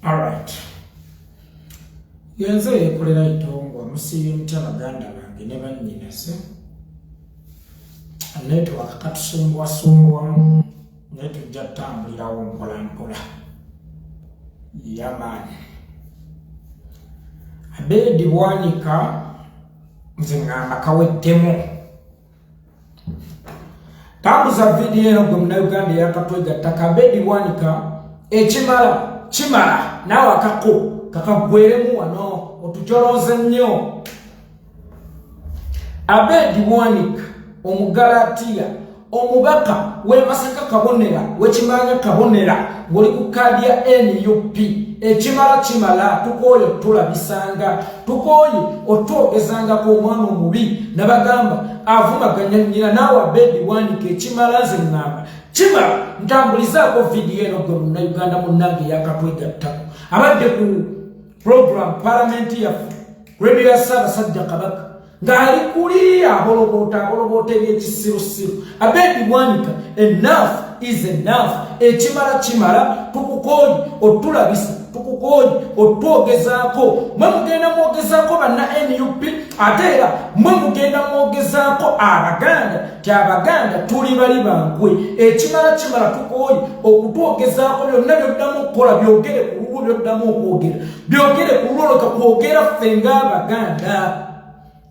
Alright. Yenze yekolera itongwa musiibye mutya baganda bange ne bannyinaze. Network katusumbuwasumbuwamu naye tujja tutambulirawo mpola mpola. Yamaani. Abedi Bwanika nze ngamba kaweddemu. Tambuza vidiyo eno gwe munnayuganda eyakatwegatta Kabedi Bwanika ekimala kimala naawe akako kakaggweremu wano otujolooze nnyo. Abedi Bwanika Omugalatiya omubaka w'e Masaka Kabonera w'Ekimanya Kabonera ng'oli ku kaadi ya NUP ekimala kimala tukooye otulabisanga tukooye otwogezangako omwana omubi nabagamba avumaganya nnyina naawe Abedi Bwanika ekimala nze ŋŋamba kimala ntambulizaako vidiyo eno gwe munnayuganda munnange eyakatwegattako abadde ku program palamenti yaffe radio ya Ssaabasajja Kabaka ng'ali kuli aboloboota aboloboota ebyekisirusiru. Abedi Bwanika, enough is enough, ekimala kimala, tukukooye otulabisa, tukukooye otwogezaako. Mwe mugenda mwogezaako banna NUP, ate era mwe mugenda mwogezaako Abaganda ti Abaganda tuli bali bankwe. Ekimala kimala, tukooye okutwogezaako. Byonna byoddamu okukola byogere ku lulwo, byoddamu okwogera byogere ku lulwo, leka kwogera ffe ng'Abaganda.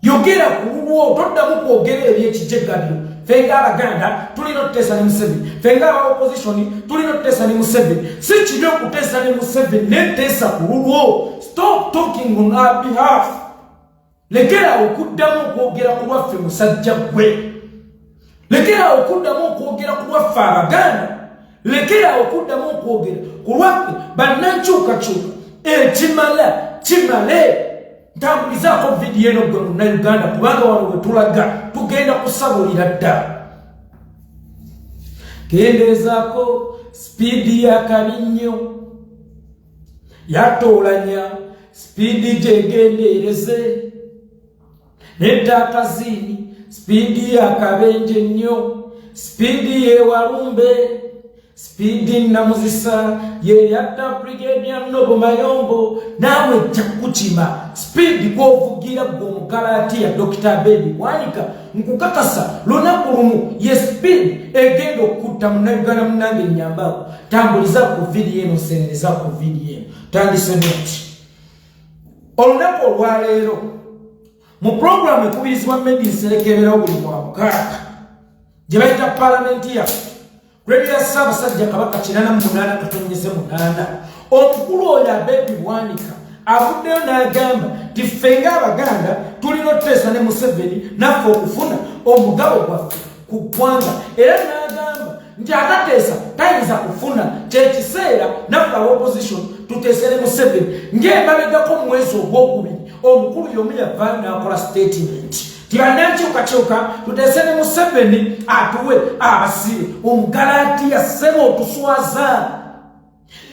Yogera ku lulwo, toddamu kwogera ebyekijega byo. Ffe ng'Abaganda tulina okuteesa ne Museveni, ffe ng'aba opposition tulina okuteesa ne Museveni. Si kibi okuteesa ne Museveni, neteesa ku lulwo. Stop talking on our behalf. Lekera okuddamu okwogera ku lwaffe, musajja ggwe. Lekera okuddamu okwogera ku lwaffe Abaganda. Lekera okuddamu okwogera ku lwaffe bannankyukakyuka. Ekimala kimale. Ntambulizaako vidiyo eno gwe munnayuganda, kubanga wano we tulaga tugenda kusabulira ddala. Kendeezaako sipiidi ya kabinnyo yatoolanya sipiidi gyegendeereze nettaakaziini sipiidi yakabenje nnyo sipiidi yewalumbe sipiidi namuzisa yeyatta Brigadier Noble Mayombo. Naawe ejja kukukima sipiidi kwovugira gwe Omugalatiya Dr Abedi Bwanika. Nkukakasa lunaku lumu ye sipiidi egenda okukutta. Munnayuganda munange, nyambaako, tambuliza ku vidiyo eno, nsenereza ku vidiyo eno. Tandise noti olunaku olwaleero mu puroguramu ekubirizibwa Medi Nserekeeberawo buli Lwamukaaga gye bayita Palamenti yaffe, Radio ya Ssaabasajja Kabaka 88.8, omukulu oyo Abedi Bwanika avuddeyo n'agamba ti ffe ng'Abaganda tulina otuteesa ne Museveni naffe okufuna omugabo gwaffe ku ggwanga, era n'agamba nti atateesa tayinza kufuna. Kyekiseera naffe aba opposition tuteese ne Museveni. Ng'emabegako mu mwezi ogwokubiri omukulu y'omu yavaayo n'akola statement ti bannankyukakyuka tuteese ne Museveni atuwe abasibe. Omugalatiya ssebo, otuswaza.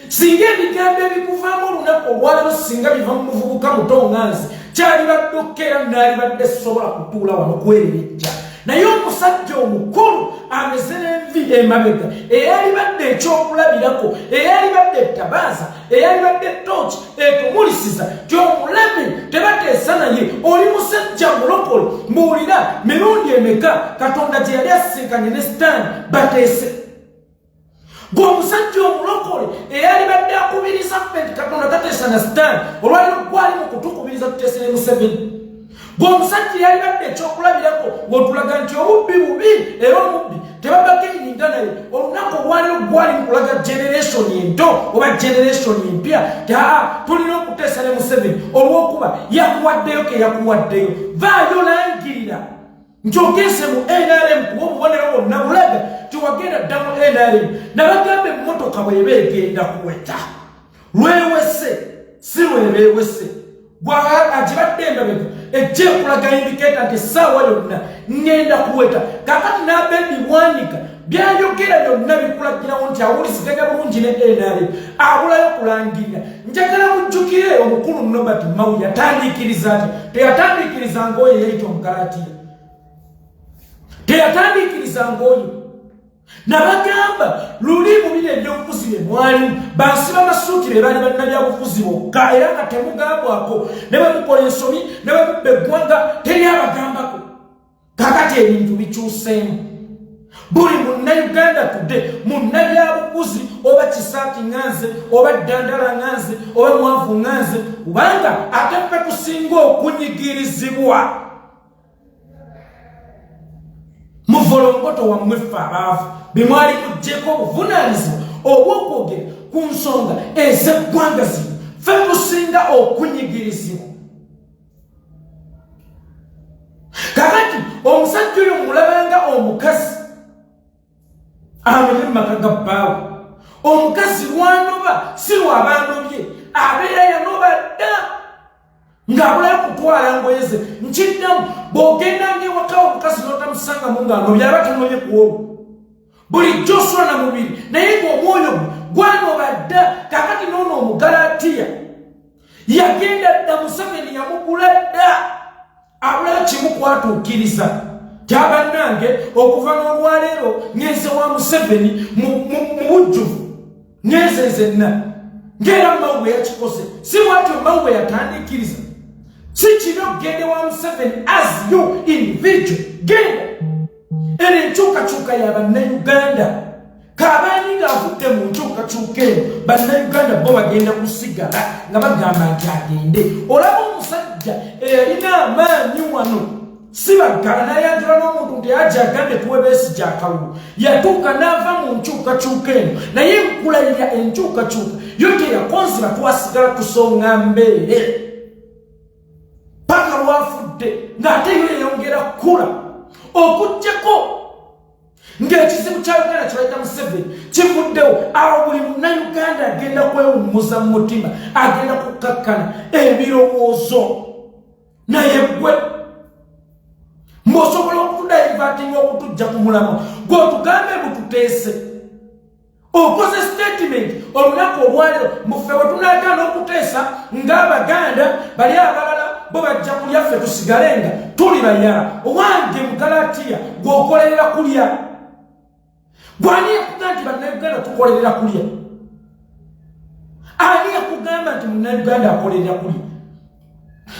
Singa ebigambo ebikuvaamu olunaku olwaliro singa biva mu muvubuka muto nga nze, kyalibadde okkeera naalibadde sobola kutuula wano kwererejja, naye omusajja omukulu ameze n'envi emabega, eyalibadde ekyokulabirako, eyalibadde ettabaaza, eyalibadde tooki etumulisiza tyomulemi tebateesa naye, oli musajja mulokole. Mbuulira, mirundi emeka Katonda gye yali asisinkanye ne Sitaani bateese? Gwe omusajja omulokole eyalibadde akubiriza ffe nti Katonda tateesa na Sitaani, olwaliro gwali mu kutukubiriza tuteese ne Museveni. Gwe omusajja eyalibadde ekyokulabirako ng'otulaga nti obubbi bubi era omubbi tebabagaininga naye, olunaku olwaliro gwali mu kulaga generation ento oba generation empya ti aa, tulina okuteesa ne Museveni olw'okuba yakuwaddeyo ke yakuwaddeyo. Vaayo langirira nti ogenze mu NRM, kuba obubonero bwonna bulaga tiwagenda dda mu NRM. Nabagamba emmotoka bweba egenda kuweta lwewese, si lwebeewese. Agibadde emabega ejja ekulaga indicator nti essaawa yonna ŋŋenda kuweta. Kakati n'Abedi Bwanika byayogera byonna bikulagirawo nti awuliziganya bulungi ne NRM, abulayo kulangirira. Njagala mujjukire omukulu Nobert Mao yatandiikiriza ati teyatandiikiriza ngaoyo eyayita Omugalatiya, teyatandiikiriza ngaoyo. Nabagamba luli mu bino ebyobufuzi bye mwalimu, bansi bamasuuti be baali bannabyabufuzi bokka, era nga temugambwako, ne bwe mukola ensobi ne bwe mubba eggwanga teri abagambako. Kakati ebintu bikyuseemu, buli munnayuganda tudde munnabyabufuzi, oba kisaati nganze, oba ddandala nganze, oba mwavu nganze, kubanga ate ffe tusinga okunyigirizibwa. Muvolongoto wammwe ffe abaavu bemwali muggyeko obuvunaanyizibwa obw'okwogera ku nsonga ez'eggwanga zino, ffe tusinga okunyigirizibwa. Kakati omusajja oyo mulabanga omukazi anobye mu maka ga bbaawe, omukazi lwanoba si lwabaanobye, abeera yanoba dda ng'abulayo kutwala ngoye ze. Nkiddamu, bw'ogendanga ewaka omukazi n'otamusangamu ng'anobye, aba tanobye ku olwo. Bulijjo osula na mubiri, naye ng'omwoyo gwe gwanoba dda. Kakati n'ono Omugalatiya yagenda dda, Museveni yamugula dda, abulayo kimu kwatuukiriza kyabannange. Okuva n'olwaleero ngenze wa Museveni mu bujjuvu, ngenze nzenna ng'era Mawu bwe yakikoze. Si bwatyo Mawu bwe yatandikiriza? Si kibi okugende wa Museveni as you individual, genda. Eno enkyukakyuka ya bannayuganda. Kabaani ng'avudde mu nkyukakyuka eno, bannayuganda bo bagenda kusigala nga bagamba nti agende. Olaba omusajja eyalina amaanyi wano, si baggala, n'ayanjula n'omuntu nti aja agambye tuwe Besigye akalulu, yatuuka n'ava mu nkyukakyuka eno. Naye nkulayirira, enkyukakyuka yo teyakonziba, twasigala tusonga mbeere paka lwafudde, ng'ate yo yeyongera kukula, okuggyako ng'ekizibu kya Uganda kyebayita Museveni kivuddewo. Awo buli munnayuganda agenda kwewummuza mu mutima, agenda kukkakkana ebirowoozo. Naye gwe ng'osobola okutudivertinga okutujja ku mulamwa gweotugambe bututeese, okoze statement olunaku olwaleero, muffe bwe tunaagaana okuteesa ng'Abaganda, bali abalala bo bajja kulya, ffe tusigale nga tuli bayala. Owange Mugalatiya, gw'okolerera kulya, gwani yakugamba nti bannayuganda tukolerera kulya? Ani yakugamba nti munnayuganda akolerera kulya?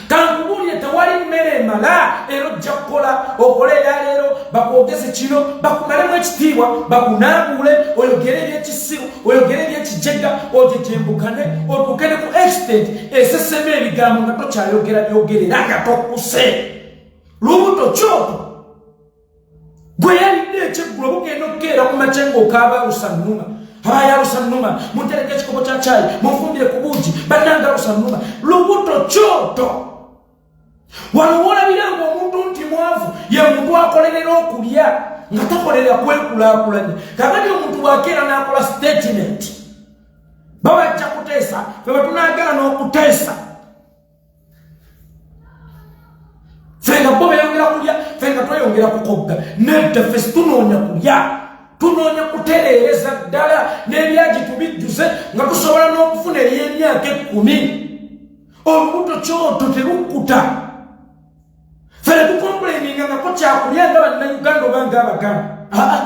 Kankubuulire, tewali mmere emala. Era ojja kukola okole eyaleero, bakwogeze kino, bakumalemu ekitiibwa, bakunaabuule, oyogere ebyekisiru, oyogere ebyekijega, ojejembukane, otuuke ne ku extent esesema ebigambo nga tokyayogera byogerera nga tokkuse. Lubuto kyoto gwe yalidde ekyeggulo, bugenda okukeera ku makya ng'okaaba alusa nnuma, abayo alusa nnuma, muntereka ekikopo kya caayi, munfumbire ku buugi, bannanga alusa nnuma. Lubuto kyoto. Wano wolabira nga omuntu nti mwavu ye muntu akolerera okulya nga takolerera kwekulaakulanya. Kakati omuntu bwakeera n'akola statement, babajja kuteesa, fe bwe tunaagaana okuteesa, ffe nga bo beyongera kulya, ffe nga tweyongera kukogga. Nedda, ffe situnoonya kulya, tunoonya kutereereza ddala n'ebyagi tubijjuze nga tusobola n'okufuna ery'emyaka 10. Olubuto kyoto terukkuta. Ffe tetucomplaininga ngako kyakulya nga bannayuganda oba nga Abaganda. Aa,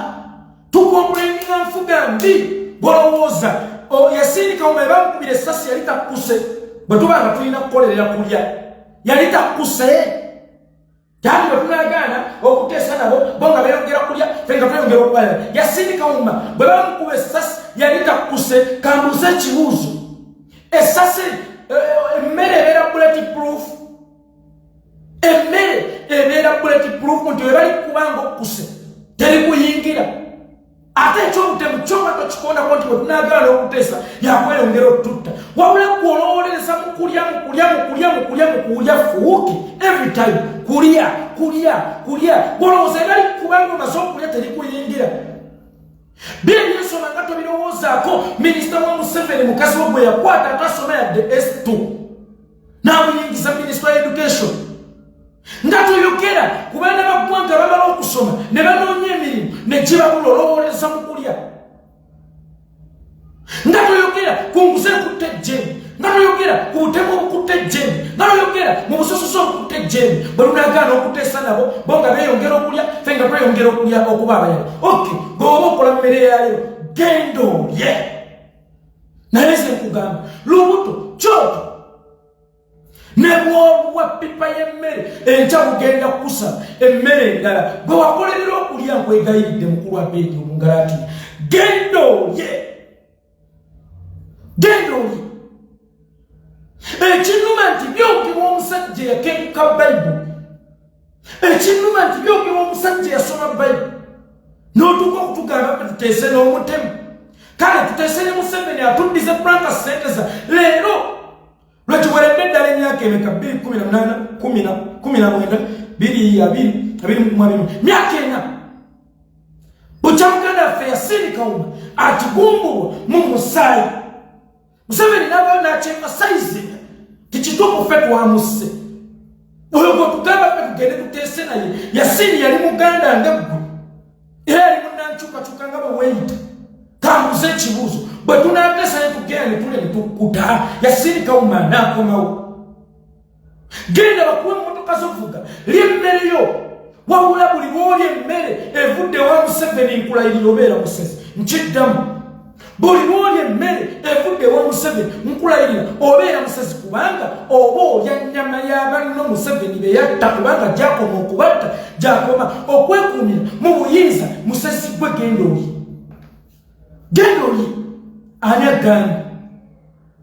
tucomplaininga nfuga mbi. Golowooza yasindika omu bamukubira essasi, yali takkuse? Bwe tuba nga tulina kukolerera kulya, yali takkuse? Kandi bwe tunagaana okuteesa nabo, bo nga beyongera kulya, fe nga tweyongera okubalala. Yasindika wuma bwe bamukuba essasi, yali takkuse? Kambuuze ekibuuzo, essasi, emmere ebeera bullet proof? Emmere ebeera bullet proof nti webali kubanga okkuse teri kuyingira? Ate ekyobutemu kyonga tokikondako nti bwe tunagaana okuteesa yakweyongera okututta. Wabula gwe olowoolereza mu kulya, mu kulya, mu kulya, mu kulya, mu kulya, fuuki every time kulya, kulya, kulya. Gwolowooza ebali kubanga omaze okulya teri kuyingira? Byebyensoma nga tobirowoozaako. Minisita wa Museveni, mukazi we gwe yakwata atasoma yadde S2, n'amuyingiza minisita wa education, nga toyogera ku baana ba ggwanga bamala okusoma ne banoonya emirimu ne gibabula. Olowooleza mu kulya, nga toyogera ku nguzi ekutta ejjembe, nga toyogera ku butemu obukutta ejjembe, nga toyogera mu busososo obukutta ejjembe. Tujeeme bwe tunagaana okuteesa nabo, bo nga beeyongera okulya, ffe nga tweyongera okulya okuba abayala. Ok, gweoba okola mmere yaleero, genda olye, naye nze nkugamba lubuto kyoto ne bw'obuwa pipa y'emmere enkya bugenda kukusaba emmere endala gwe wakolerera okulya. Nkwegayiridde, mukulu Abeedi Omungalati, genda olye, genda olye. Ekinnuma nti byogerwa omusajja eyakenkuka Bayibuli. Ekinnuma nti byogerwa omusajja eyasoma Bayibuli, n'otuuka okutugamba fe tuteese n'omutemu. Kale tuteese ne Museveni atuddize Franka Senteza leero lwekiweredde eddala emyaka emeka? 218, 19, 2 20, myaka 4 bukya muganda waffe Yasini Kawuma akigumbulwa mu musaayi. Museveni navayo nakyemphasizinga tikituufu ffe twamusse. Oyo gwetugamba ffe tugende tuteese naye, Yasini yali muganda nga ggwe, era yali munankyukakyuka nga bwe weeyita. Kambuze ekibuuzo, bwe tunateesa ne tugenda ne tulya ne tukkuta, Yasini Kawuma anaakomawo? Genda bakuwe emmotoka zovuga, lya emmere yo. Wabula buli lwoli emmere evudde wa Museveni, nkulayirira obeera musezi. Nkiddamu, buli lwoli emmere evudde wa Museveni, nkulayirira obeera musezi, kubanga oba olya nnyama y'abanno Museveni be yatta, kubanga gyakoma okubatta, gyakoma okwekuumira mu buyinza. Musezi gwe, genda oli, genda oli. Ani agambye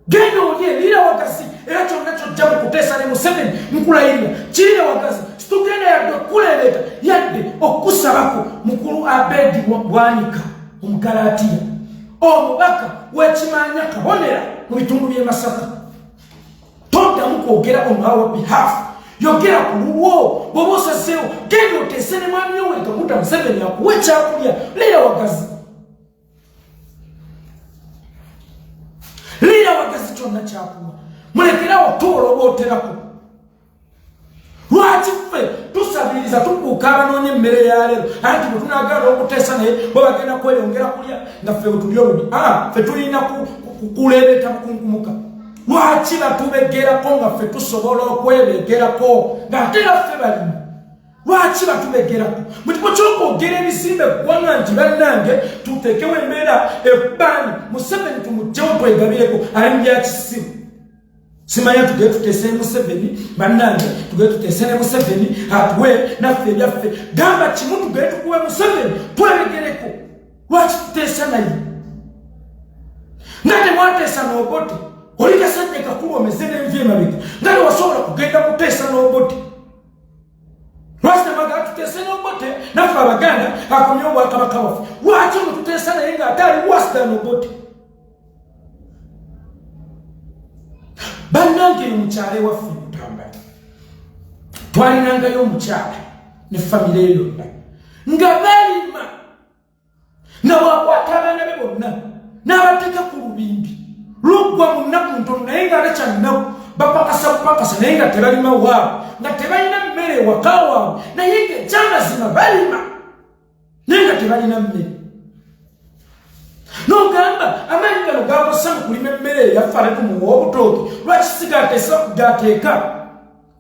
genda olye? Liira wagasi, era kyonna kyojja mu kuteesa ne Museveni, nkulayirira kiriira wagasi. Situgenda yadde okukuleereeta yadde okukusabako. Mukulu Abedi Bwanika Omugalatiya, omubaka w'ekimanya kabonera mu bitundu by'e Masaka, toddamu kwogera on our behalf, yogera ku lulwo. Bw'oba osazeewo genda oteese ne mwami Yoweri Kaguta Museveni akuwa ekyakulya, liira wagazi, liira wagazi kyonna kyakuwa. Mulekerawo tuwolobooterako. Lwaki ffe tusabiriza, tukuuka abanoonya emmere ya leero? Anti bwe tunagaana okuteesa naye, bo bagenda kweyongera kulya nga ffe bwe tuli obubi. Ffe tulina kuleebeeta bukunkumuka. Lwaki batubegerako nga ffe tusobola okwebegerako, ng'ate era ffe balimi? Lwaki batubegerako mu kifo ky'okwogera ebizimba eggwanga nti bannange tuteekewo embeera ebbaani, Museveni tumugjewo twegabireko? Ali mu byakisiru. Simanya tugende tuteese ne Museveni, bannange tugende tuteese ne Museveni atuwe naffe ebyaffe. Gamba kimu, tugende tukuwe Museveni twebegereko. Lwaki tuteesa naye nga temwateesa n'Obote? Oli kasajja kakulu, omeze n'envi emabega, nga tewasobola kugenda kuteesa n'Obote. Lwaki temwagala tuteese n'Obote naffe Abaganda akomye obwakabaka bwaffe? Lwaki mututeesa naye ng'ate ali worse than Obote? Bannange, eyo mukyalo ewaffe Mutambala twalinangayo omukyala ne famire yonna nga balima, nga bwakwata abaana be bonna n'abateeka ku lubimbi luggwa mu nnaku ntono, naye nga ate kyannaku bapakasa bupakasa, naye nga tebalima waabwe, nga tebalina mmere ewaka waabwe, naye nga ekyamazima balima, naye nga tebalina mmere. N'ogamba amaanyi gano gakosa mu kulima emmere eyaffe, ate tumuwa obutooke. Lwaki sigateesa gateeka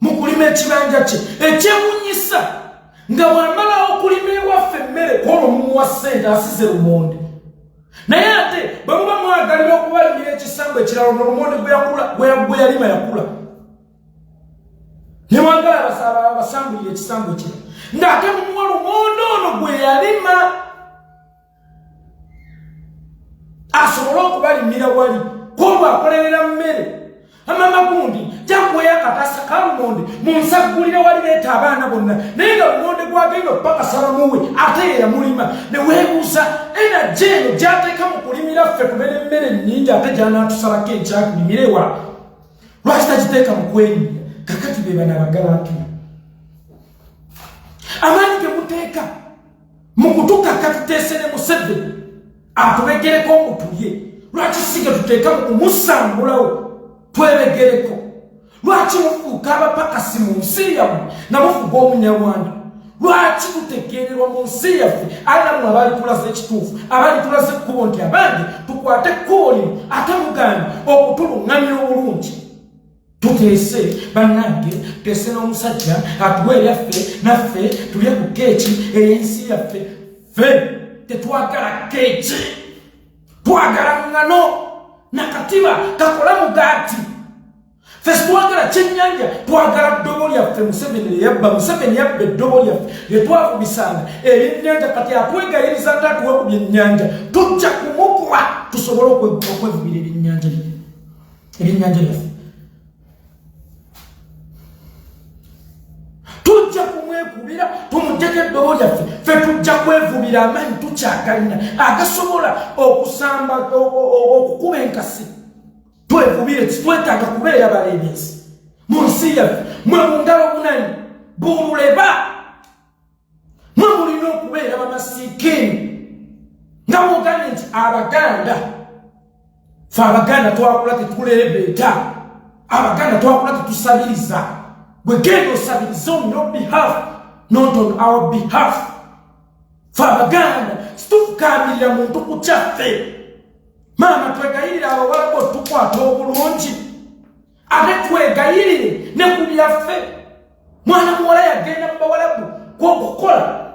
mu kulima ekibanja kye? Ekyewunyisa nga bw'amala okulima ewaffe emmere, kwolwo mumuwa ssente asize lumonde, naye ate bwe muba mwagalira okubalimira ekisambu ekirala, no lumonde gwe yalima yakula, ne mwagala abasambulira ekisambu ekirala, ng'ate mumuwa lumonde ono gwe yalima asobole okubalimira wali. Kwolwo akolerera mmere. Amama gundi jakuweyo akatasa ka lumonde munsaggulire wali, leeta abaana bonna, naye nga lumonde gwagenda okupakasa bamuwe ate ye yamulima. Ne weebuuza energy eno gyateeka mu kulimira ffe tube n'emmere nnyingi, ate gy'anaatusalako enkyakulimire wa? Lwaki tagiteeka mu kwenyinya? Kakati be bano Abagalatiya, amaanyi ge muteeka mu kutukaka tuteese ne Museveni atubegereko mutulye, lwaki si ge tuteeka mu kumusambulawo twebegereko? Lwaki mufuuka abapakasi mu nsi yammwe nga mufuga Omunyarwanda? Lwaki tutegeererwa mu nsi yaffe, aye nammwe abaali tulaze ekituufu, abaali tulaze ekkubo nti abange tukwate ekkubo lino, ate muganda okutuluŋŋamya obulungi? Tuteese bannange, tuteese n'omusajja atuwa ebyaffe, naffe tulye ku keeki ey'ensi yaffe. Ffe tetwagala keeki, twagala ŋŋano nakatiba kakola mugaati. Ffe sitwagala kyennyanja, twagala ddobo lyaffe. Museveni lyeyabba, Museveni yabba eddobo lyaffe lyetwavubisanga ebyennyanja. Kati atwegayiriza nti atuwe ku byennyanja, tujja kumukuba tusobole okwevubira ebyennyanja ebyennyanja byaffe. Tujja kumwekubira tumugjeko eddobo lyaffe. Ffe tujja kwevubira, amaanyi tukyagalina agasobola okusamba, okukuba enkasi, twevubire. Twetaaga kubeera baleebensi mu nsi yaffe. Mwe mungalo bunanyi bululeba, mwe mulina okubeera bamasikiini nga mugambye nti Abaganda, fe Abaganda twakula tetuleebeeta, Abaganda twakula tetusabiriza. Bwe genda osabiriza on your behalf, not on our behalf. Fe Abaganda situfukaamirira muntu ku kyaffe. Maama, twegayirira abawalabu otukwata obulungi, ate twegayirire ne ku byaffe. Mwana muwala yagenda mu bawalabu kwokukola,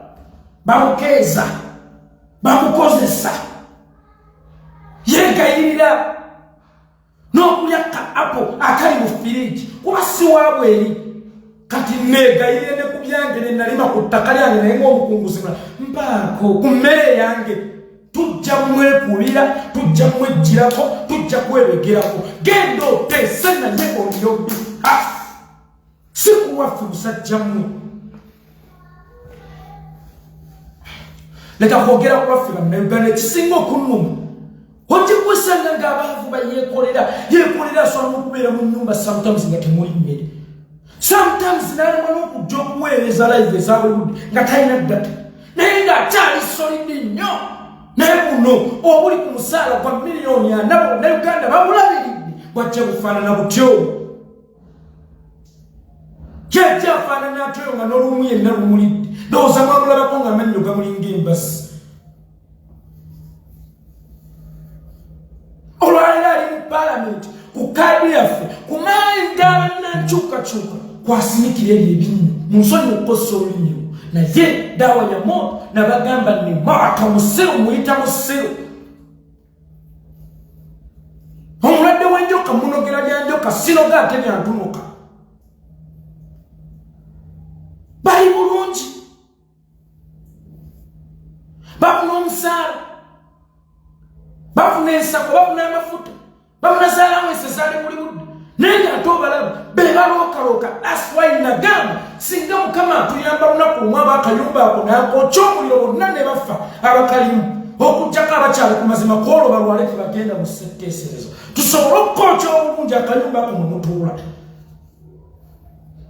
bamukeeza, bamukozesa, yegayirira n'okulya ka apo akali mu firiji kuba si waabwe eri. Kati negayirire ne ku byange ne nalima ku ttaka lyange, naye ng'omukunguzi mula mpaako ku mmere yange. Tujja mwekubira, tujja mwejjirako, tujja kwebegerako. Genda oteese naye on your behalf, si kulwaffe. Musajja mmwe, leka kwogera kulwaffe Bannayuganda. Ekisinga okunnuma, ojja kwesanga ng'abaavu bayeekolera, yeekolera, asobola n'okubeera mu nnyumba sometimes nga temuli mmere, sometimes n'alemwa n'okujja okuweereza live eza buli budde nga talina data, naye ng'akyali solid nnyo. Naye buno obuli ku musaala gwa miliyoni 40, Bannayuganda babulabiridde, bwajja bufaanana butyo. Kyajja afaanana atyoyo nga n'olumu yenna lumulidde. Ndowooza mwamulabako nga amannyo gamulinga embasi. Olwaleero ali mu Palamenti ku kaadi yaffe, ku maanyi g'abannankyukakyuka, kwasinikira ebyo ebinnyo mu nsonyi okukozesa olulimi. Naye daawa ya moto, nabagamba ne maata musiru, muyita musiru. Omulwadde w'enjoka munogera lya njoka, sinoga ate byantunuka. Bali bulungi, bafuna omusaala, bafuna ensako, bafuna amafuta, bafuna zaalawese zaali buli budde, naye nga ate obalaba be balookalooka. That's why nagamba, singa Mukama atuyamba lunaku lumu, aba akayumba ako nakokya omuliro bonna ne bafa abakalimu, okugjako abakyali ku mazima, kwolwo balwale tebagenda mu ssetteeserezo, tusobole okukokya obulungi akayumba ako mwe mutuula,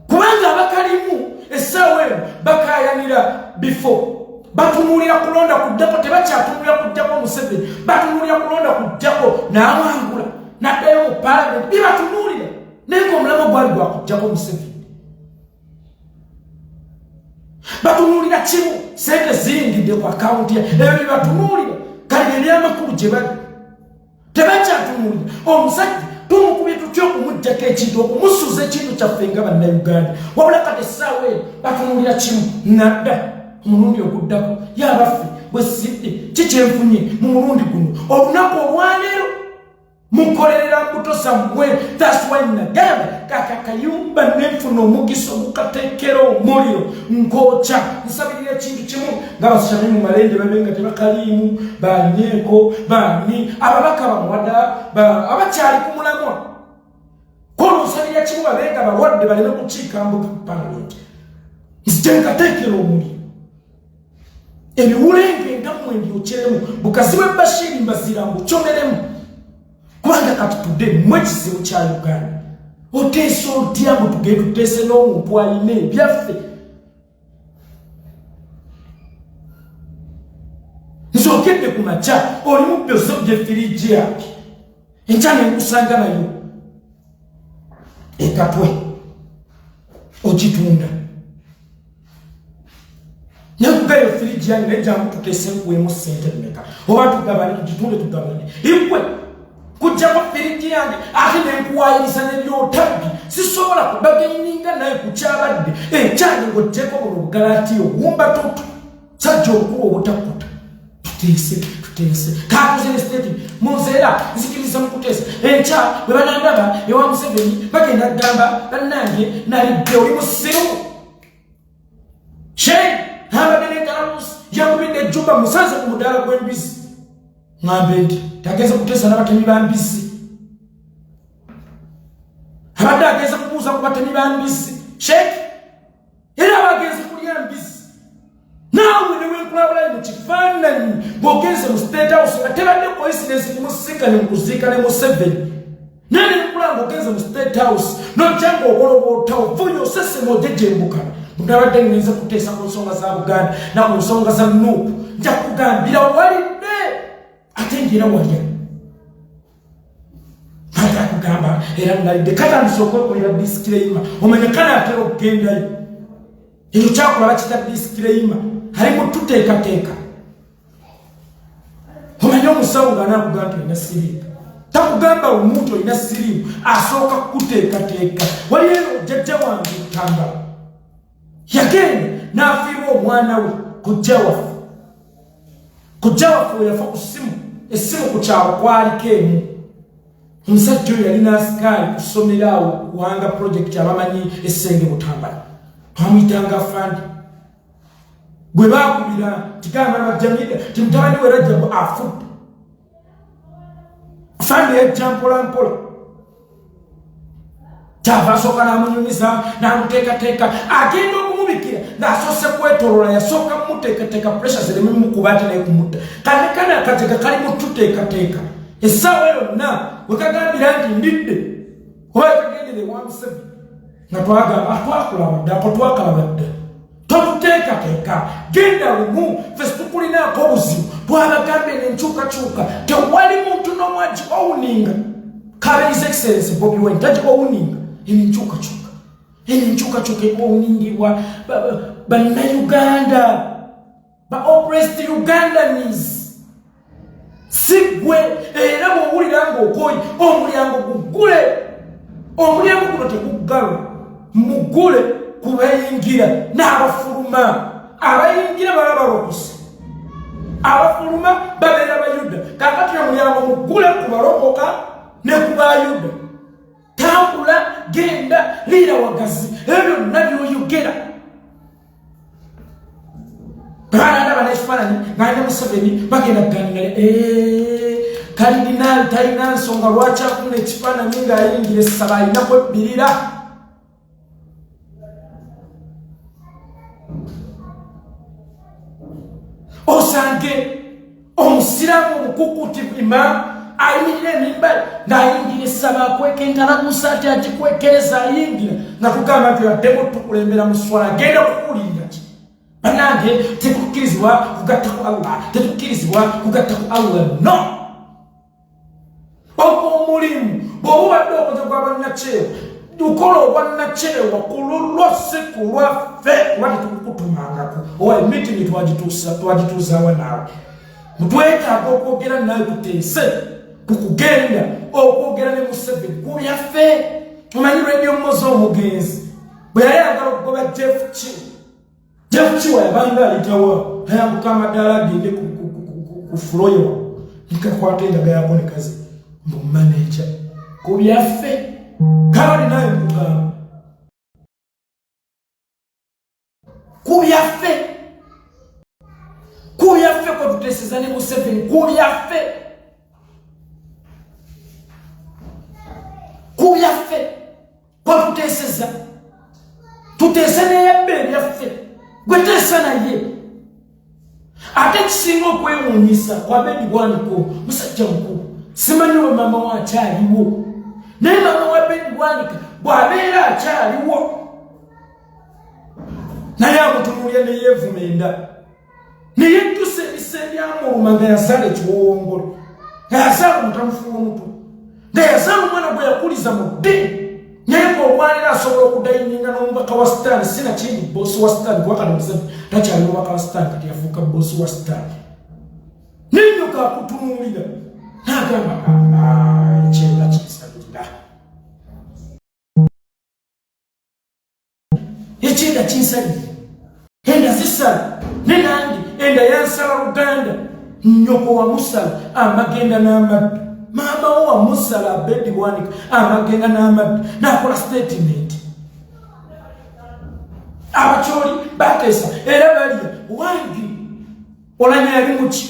kubanga abakalimu essaawa eno bakayanira bifo, batunuulira kulonda kuddako, tebakyatunulira kujjako Museveni, batunuulira kulonda kujjako n'awangula naddayo mu Palamenti. Bibatunuulira, naye nga omulamu gwali gwakujjako Museveni. Batunuulira kimu, sente ziyingidde ku akawunti, ebyo bibatunuulira. Kali ebyamakulu gye bali tebakyatunuulira omusajja tumukubye tutya okumugjako ekintu, okumusuza ekintu kyaffe nga Bannayuganda. Wabula kati essaawa eno batunuulira kimu, nadda omulundi oguddako yabaffe bwe sidde kikyenfunye mu mulundi guno. Olunaku olwaleero mukolerera mbuto zammwe. That's why nagamba kaka kayumba nenfuna omukisa ogukateekera omuliro nkokya. Nsabirira ekintu kimu, nga basame mu malende babe nga tebakaliimu banyeeko bani ababaka bamuwada abakyali ku mulamwa. Kono nsabirira kimu, babe nga balwadde baleme kukiika mbuga Palamenti, nzije nkateekera omuliro ebiwulenge nga mmwe mbyokyeremu bukazi bwe Bashiri mbazira mbucomeremu, kubanga kati tudde mmwe kizibu kya Uganda. Oteesa otya mbu tugende tuteese n'omuntu alina ebyaffe? Nze okedde ku makya oli mubbi, ozobye firiji yange, enkya nenkusanga nayo ekatwe ogitunda, nekugayo firiji yange, naye jangu tuteese nkuwemu sente mmeka, oba tugabane, tugitunde tugabane. Igwe Kujjako firiji yange ate nenkuwayiriza nebyotabbi, sisobola kubageyininga naye kukyabadde ekyange ng'oggyeko buno obugalatiyo wumba tutu sajja okuwa obutakuta. Tuteese, tuteese kakoze ne statement munze era nzikiriza mu kuteesa. Enkya bwe banandaba ewa Museveni bagenda kugamba, bannange, nalidde. Oli musiru. Shei abadde nekalamusi yakubidde ejjumba musanze ku mudaala gw'embizi. Ŋambe nti tagenze kuteesa n'abatemi ba mbizzi, abadde agenze kubuuza ku batemi ba mbizzi. Sheikh era abagenze kulya mbizzi. Naawe newenkulabulayi mu kifaananyi ng'ogenze mu State House nga tebadde coincidence kumusinkane mu kuziika ne Museveni, naye nenkula ng'ogenze mu State House nojja ng'oboloboota ovunya osesema ojejembukana. Nabadde ngenze kuteesa ku nsonga za Buganda na ku nsonga za NUP. Nja kugambira walidde ate ngera walya ate akugamba era nalidde. Katandise okwekolera disclaimer, omanya kanaatera okugendayo. Ekyo kyakola bakita disclaimer, ali mututeekateeka. Omanye omusawo nga anakugamba nti olina siriimu, takugamba omuntu olina siriimu, asooka kukuteekateeka. Waliyo jjajja wange Tambala yagenda n'afiirwa omwana we. Kujja waffe, kujja waffe we yafa ku ssimu, essimu ku kyalo kwaliko emu. Omusajja oyo yalina asikaali ku ssomero awo kuwanga project, abamanyi essenge Butambala twamuyitanga afandi. Bwe bakubira tigamba bajamida ti mutabani we Rajabu afudde, afandi yajja mpola mpola, kyava asooka n'amunyumiza n'amuteekateeka. Agenda okumubikira ng'asoose kwetolola, yasooka mumuteekateeka pressure zireme mukuba ate naye kumutta. Kane kane akatega kali mututeekateeka essaawa yonna wekagambira nti ndidde oba wekagendere ewa Museveni nga twagamba twakulaba dda, ako twakalaba dda. Totuteekateeka, genda lumu, ffe situkulinaako obuzibu. Twabagambye nenkyukakyuka tewali muntu n'omu agi owninga. Kale His Excellence Bobi Wine tagi owninga eno enkyukakyuka, eno enkyukakyuka eowningibwa bannayuganda, ba oppressed Ugandans, si ggwe. Era bw'owulira ng'okoyi, omulyango guggule, omulyango guno teguggalwa, muggule kubayingira n'abafuluma. Abayingira baba balokose, abafuluma babeera Bayuda. Kakati omulyango muggule ku balokoka ne ku Bayuda. Tambula, genda, liira wagazi, ebyo byonna byoyogera. Balaba n'ekifaananyi nga ne Museveni bagenda kuganira. Kalidinaali talina nsonga lwaki afuna ekifaananyi ng'ayingira essaba, alina kwebbirira. Osange omusiraamu omukukuutivu imaamu ayimirira emimbali ng'ayingira essaba, akweka entalagusa ati agikwekereza, ayingira nga tugamba nti addemu tukulembera mu swala. Agenda kukuwulirira ki? Bannange, tetukkirizibwa kugatta ku Allah, tetukkirizibwa kugatta ku Allah. No, ogwo omulimu bw'oba obadde okoze gwa bannakyewa, tukola obwannakyewa ku lulwo, si ku lwaffe, kuba tetukukutumangako. Owa emitingi twagituuzaawa naawe, mutwetaaga okwogera nawe, tuteese ku kugenda okwogera ne Museveni ku byaffe. Omanyi Radio Moze omugenzi bwe yali ayagala okugoba Jeff Kiwa, Jeff Kiwa yabanga ayitawa, ayambuka amadaala agende ku floor yo, nikakwata endaga yako nekazi mbu manager ku byaffe. Kabali naye nkugamba ku byaffe, ku byaffe kwe tuteeseza ne Museveni, ku byaffe, ku byaffe kwe tuteeseza. Tuteese neyabba ebyaffe, gwe teesa naye. Ate kisinga okwewuunyisa kwa Bedi Bwaniko, musajja mukulu, simanyi oba maama we akyaliwo, naye maama wa Bedi Bwanika bw'abeera akyaliwo naye amutunuulya neyeevuma enda neyejjusa ebisa ebyamuluma nga yazaala ekiwowongole, nga yazaala omutamufu w'omutwe, nga yazaala omwana gwe yakuliza mu ddiini. Naye ng'olwaliro asobola okudayininga n'omubaka wa Sitaani, sinakindi boosi wa Sitaani, kuba kati Museveni takyali mubaka wa Sitaani, kati yafuuka boosi wa Sitaani. Nenyoka akutunuulira. N'agamba ekyenda kinsalirira, ekyenda kinsalirira, enda zisala ne nange enda yansala luganda. Nyoko wamusala amagenda n'amaddu, maama wo wamusala abedi wanika amagenda n'amaddu, n'akola statement. Abakyoli bateesa era balya wangi olanya yali muki.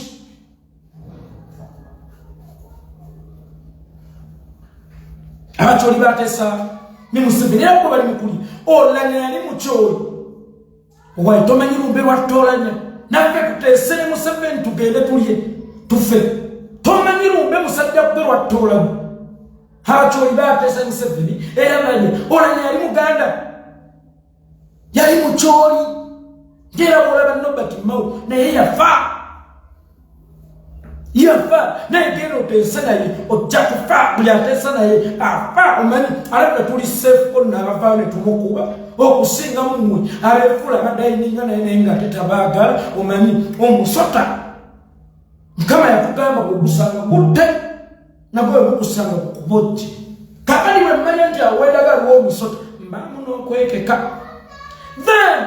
Abakyoli bateesa ne Museveni era kuba bali mukuli olanya yali mukyoli owaye tomanyi lumbe lwattolanya naffe tuteese ne Museveni tugende tulye tufe. Tomanyi lumbe musajja gwe lwattolanya. Abakyoli bateesa Museveni era balya olanya yali muganda, yali mukyoli ngera bwolaba Nobert Mao naye yafa, yafa naye genda oteese naye ojja kufa. Buli ateesa naye afa. Omanyi alabika tuli sefuko nabavaayo ne tumukuba okusinga mumwe abefuula abadayininga naye naye nga tetabaagala. Omanyi omusota Mukama yakugamba bwogusanga gutte nagwe bwegusanga gukubojje. Kakati bwe mmanya nti awendaga aliwo omusota mbaamu n'okwekeka, then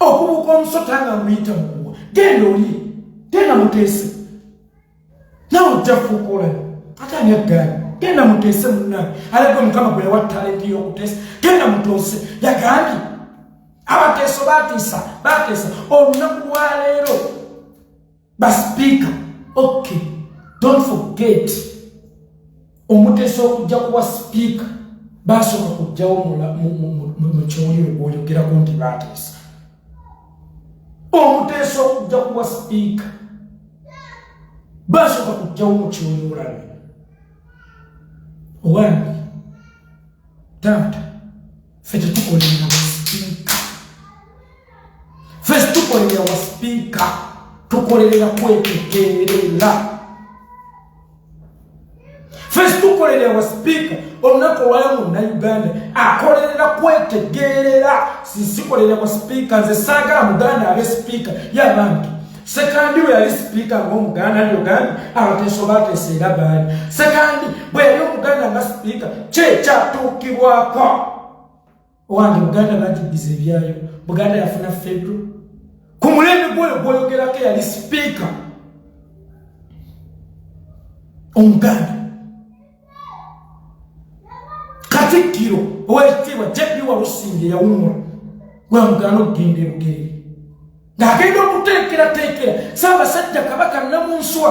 okubuuka omusota nga nguyita muguwa. Genda oli genda muteese nawe ojja fuuka olaba ate ani aggaanye. Genda muteese munnange, alagwe Mukama gwe yawa talenti y'okuteesa, genda mutoose. Yagambye abateeso batiisa, bateesa olunaku lwaleero basipiika. Okay, don't forget omuteesa okujja kuwa sipiika basooka kujjawo mu kyoliro gwoyogerako nti bateesa. Omuteesa okujja kuwa sipiika basooka kujjawo mu kyoliro olabe. Owange taata, ffe tetukolerera wa sipiika, ffe situkolerera wa sipiika, tukolerera kwetegerera. Ffe situkolerera wa sipiika. Olunaku olwayo munnayuganda akolerera kwetegerera, sisikolerera wa sipiika. Nze saagala muganda abe sipiika y'abantu. Sekandi bwe yali sipiika ng'omuganda ndyogambye abateeso bateesa era baali. Sekandi bwe yali omuganda nga sipiika kyekyatuukibwako. Owange Buganda bagiddiza ebyayo, Buganda yafuna fedro ku mulembe gwoyo gwoyogerako eyali sipiika omuganda. Katikkiro owekitiibwa JB Walusimbi eyawummula gwamugana okugenda ebugerere ng'agenda okuteekerateekera Ssaabasajja Kabaka Namunswa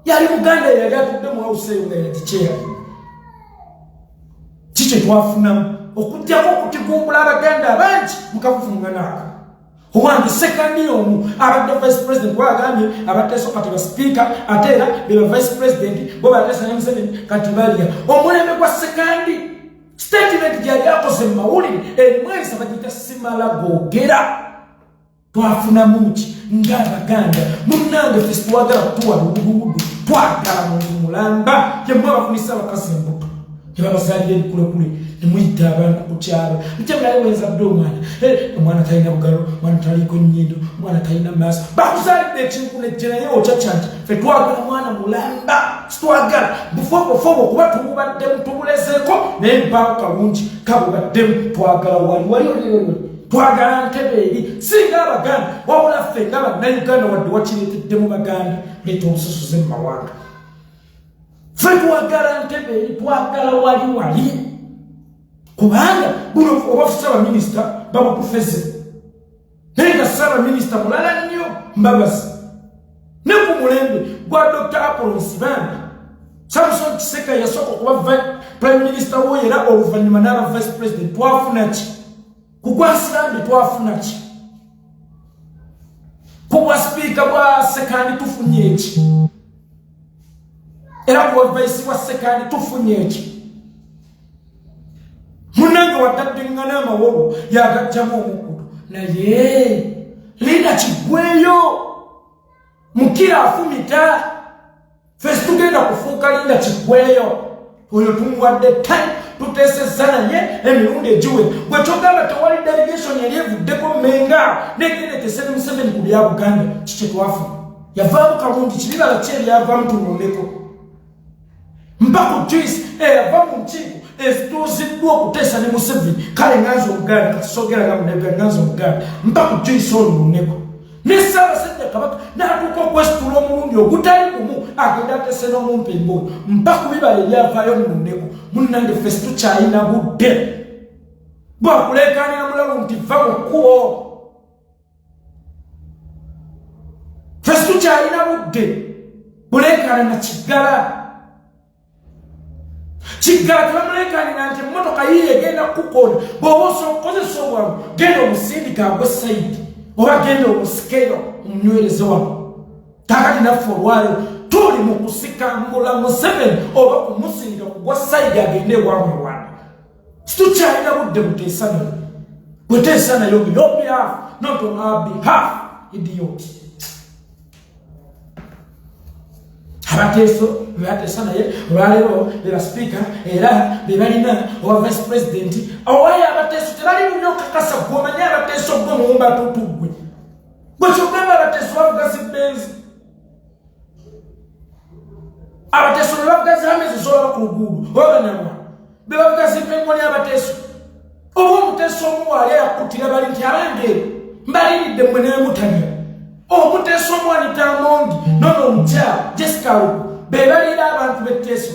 yali muganda eyali atudde mu hawusi eyo nga yagikyeya. Ki kye twafunamu okugyako okutigumbula abaganda abangi mu kavuvungano ako? Owange sekandi omu abadde vice president wagambye abateeso kati basipiika ate era beba vice president bo bateesa ne Museveni kati balya omulembe gwa sekandi. Statement gyeyali akoze mu mawulire emweza bagiyita simala googera. Twafunamu ki ng'abaganda? Munnange ffe situwagala kutuwa luwuduwudu, twagala muntu mulamba. Yemmwe abafunisa abakazi embuto ne babazaalira ebikulekule ne muyita abantu ku kyalo nkyemulaye wenzadde omwana, omwana talina bugalo, omwana taliiko nnyindo, omwana talina maaso. Bakuzaalidde ekintu nejje naye okyakyanti. Ffe twagala mwana mulamba, sitwagala bufobofobo kuba tububaddemu tubulezeeko naye mpaawo kalungi kabubaddemu. Twagala wali wali wali, twagala ntebe eri singa abaganda wabula ffe nga bannayuganda wadde wakireetedde mu baganda leeta obusosoze mu mawanga. Ffe twagala ntebe eri, twagala wali wali, kubanga buno oba ssaabaminisita babukufeze naye nga ssaabaminisita mulala nnyo Mbabazi ne ku mulembe gwa Dr Apollo Nsibambi, Samson Kiseka yasooka okuba prime minister wo era oluvannyuma n'aba vice president. Twafuna ki ku gwa Nsibambi? Twafuna ki ku bwa sipiika bwa Sekandi? Tufunye eki? Era ku bwa vice bwa Sekandi tufunye eki? Munange wadaddiŋŋana amawolu yagajjamu omukkuto naye linda kiggweyo mukira afumita. Ffe situgenda kufuuka linda kiggweyo. Oyo tumuwadde time, tuteesezza naye emirundi egiwera. Gwe kyogamba tewali delegation yali evuddeko Menga negenda etese ne Museveni ku bya Buganda. Kiki twafuna? Yavaamu kalungi kibibala ki ebyavaamu tulondeko. Mpa ku juice eyava mu nkiiko ezituuziddwa okuteesa ne Museveni. Kale nganze Omuganda, kati soogera nga Munnayuganda, nganze Omuganda. Mpa ku juice ono noneko. Ne Ssaabasajja Kabaka n'atuuka okwesitula omulundi ogutali gumu agenda ateese n'omumpa emboozi. Mpa ku bibala ebyavaayo nnoneko. Munnange ffe situkyalina budde bwakuleekaanira mulalu nti vva mu kkubo. Ffe situkyalina budde buleekaana na kiggala. Kiggala tebamuleekaanira nti emmotoka yiyo egenda kukukoona. Bw'oba osobola okukozesa obwangu, genda omusindika agwe sayidi oba genda omusikeyo omunywereze wano. Kaakati naffe olwaleero tuli mu kusikambula Museveni oba kumusindika kugwa sayidi agende ewaabwe Rwanda. Situkyalina budde buteesa naye. Bweteesa naye on your behalf, not on our behalf, idiot. Abateeso bebateesa naye olwaleero be basipiika era be balina owa vice president. Owaye abateeso tebali bubi okakasa gwe omanye abateeso gwe muwumba tutu gwe. Gwe kyogamba abateeso bavuga zibbenzi. Abateeso be bavuga z'amezi z'olaba ku luguudo oba banyarwanda be bavuga zimpengoni abateeso. Oba omuteeso omu waali ayakuttira bali nti abange mbaliridde mmwe ne mutalya. Omuteeso omu Anita Amongi nono omukyala Jessica Alupo be baliira abantu b'etteeso.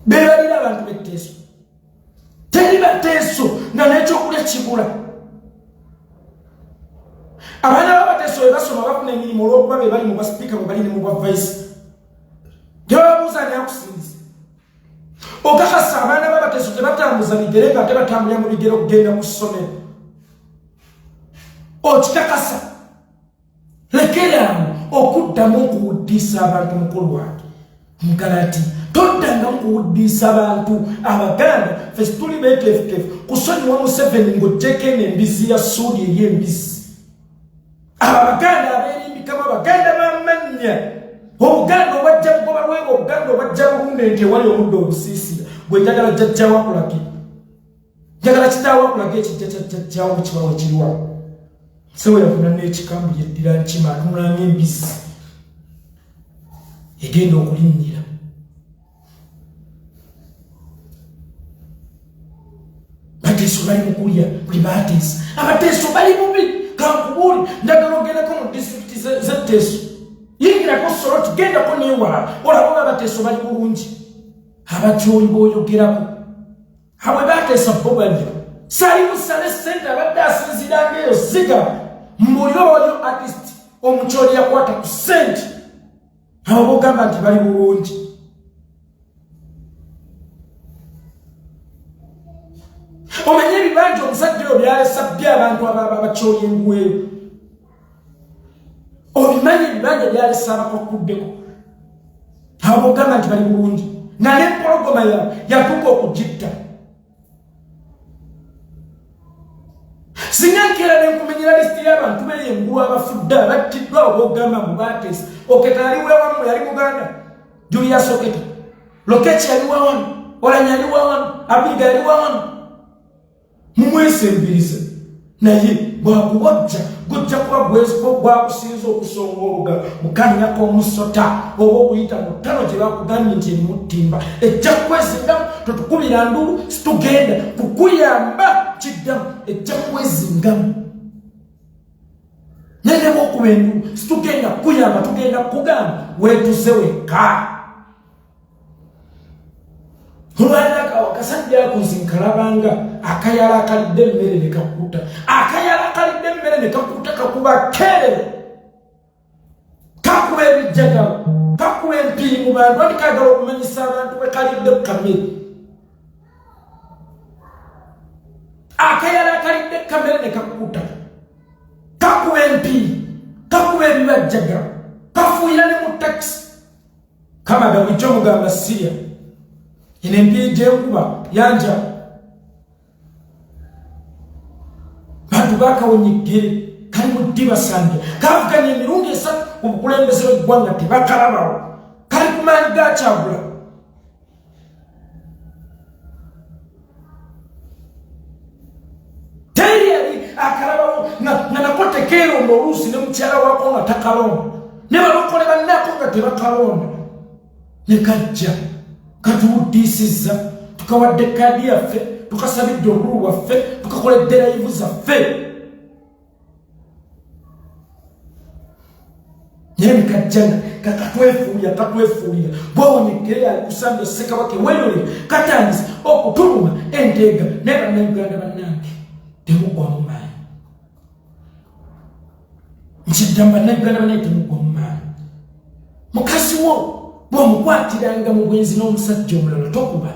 Be baliira abantu b'etteeso. Teri bateeso nga n'ekyokulya kibula. Abaana b'abateeso bwe basoma bafuna emirimu olw'okuba be bali mu bwa sipiika bwe bali ne mu bwa vice. Tebababuuza ani akusinze. Okakasa abaana b'abateeso tebatambuza bigere nga ate batambulira mu bigere okugenda ku ssomero. Okikakasa. Lekeraawo okuddamu okuwuddiisa abantu mukulu wange. Mugalati toddangamu kuwuddiisa bantu. Abaganda ffe tuli beeteefuteefu kusonyiwa Museveni ng'oggyeko eno embizzi ya Suudi ey'embizzi. Abo Abaganda abeerimbikamu, Abaganda b'amannya. Obuganda obwajja bugoba lwego, Obuganda obwajja bulunde nti ewali omuddo ogusiisira. Gwe njagala jjajjawo akulage. Njagala kitaawo akulage ekijja kya jjajjaawo bwe kiba wekiriwa. Ssebo yafuna n'ekikambu yeddira nkima atunula ng'embizzi egenda okulinnyira. Bateeso bali mu kulya buli bateesa. Abateeso bali bubi. Kankubuuli njagala ogendeko mu disitulikiti z'etteeso. Yingirako Soroti, gendako n'ewalala olabe oba abateeso bali bulungi. Abakyoli b'oyogerako abwe bateesa bo balya. Salimu Sale ssente abadde asinziira ng'eyo ziga mbuli oyo artist omukyoli yakwata ku ssente. Abo b'ogamba nti bali bulungi. Omanye ebibanja omusajja oyo byalesa bbi abantu abakyoli enguweeyo. Obimanyi ebibanja byalesa abakwakkuddeko. Abo b'ogamba nti bali bulungi. Nga n'empologoma yaabwe yatuuka okugitta. Singa nkeera ne nkumenyera lisiti y'abantu b'eyo engulu abafudde abattiddwa abo b'ogamba mbu baateesa. Oketa yali wewammwe, yali Muganda. Julius Oketa. Lokech yali wa wano, Olanya yali wa wano, Abiga yali wa wano. Mumwesembirize naye bwakubojja gujja kuba gwakusinza okusonga olugalo mu kannya k'omusota oba okuyita mu ttano gye bakugambye nti erimu ttimba. Ejja kwezingamu, totukubira ndulu, situgenda kukuyamba kiddamu, ejja kwezingamu. Naye ne bw'okuba endulu situgenda kukuyamba, tugenda kukugamba weetuze wekka. Olwaliro akasajja ako nze nkalabanga akayala akalidde emmere ne kakkuta. Akayala akalidde emmere ne kakkuta kakuba kkerere, kakuba ebijjagalo, kakuba empiiri mu bantu, anti kaagala okumanyisa abantu bwe kalidde ku kamere. Akayala akalidde kamere ne kakkuta, kakuba empiiri, kakuba ebibajjagalo, kafuuyira ne mu takisi. Kamaga bulijjo mugamba sirya eno empiiri gyenkuba yanja. Bantu bakawonya eggere kali mu ddibasanja kavuganya emirundi esatu ku bukulembeze bw'eggwanga tebakalabawo. Kali ku maanyi ga Kyagula. Tekeeronda oluusi ne mukyala wako nga takalonda, ne balokole bannaako nga tebakalonda, ne kajja katuwuddiisizza, tukawadde kaadi yaffe, tukasabidde obululu bwaffe, tukakoledde layivu zaffe, naye nekajjana kakatwefuulira, katwefuulira. Bwewonyekeeyo alikusambya Ssekabaka eweyolera, katandise okutuluma enteega. Naye Bannayuganda bannange, temuggwamu maanyi. Nkiddamu, Bannayuganda bannange, temuggwamu maanyi. Mukazi wo bw'omukwatiranga mu bwenzi n'omusajja omulala, tokuba.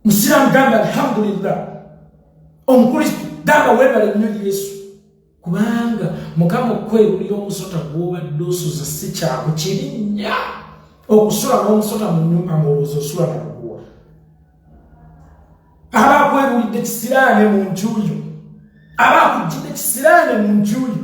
Musiraamu gamba alhamdulillah, Omukristu gamba weebale nnyo Yesu, kubanga Mukama okwerulira omusota gw'obadde osuza si kyangu. Kirinnya okusula n'omusota mu nnyumba ng'olowooza osula na luguwa. Aba akwerulidde kisiraane mu njuyo, aba akugidde kisiraane mu njuyo.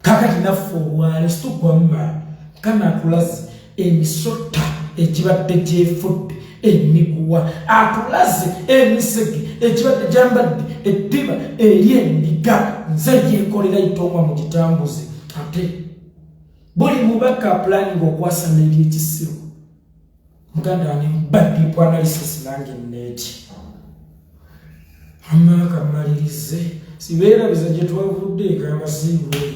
Kakati naffe olwale situggwamu maanyi. Mukama atulaze emisota egibadde gyefudde emiguwa, atulaze emisege egibadde gyambadde eddiba eri endiga. Nze yekolera itongwa mu gitambuze. Ate buli mubaka apulaninga okwasama ebyekisiru. Muganda wange, mba deep analysis nange neeti amaaka malirize, sibeerabiza gye twavudde. Ekambasiibule.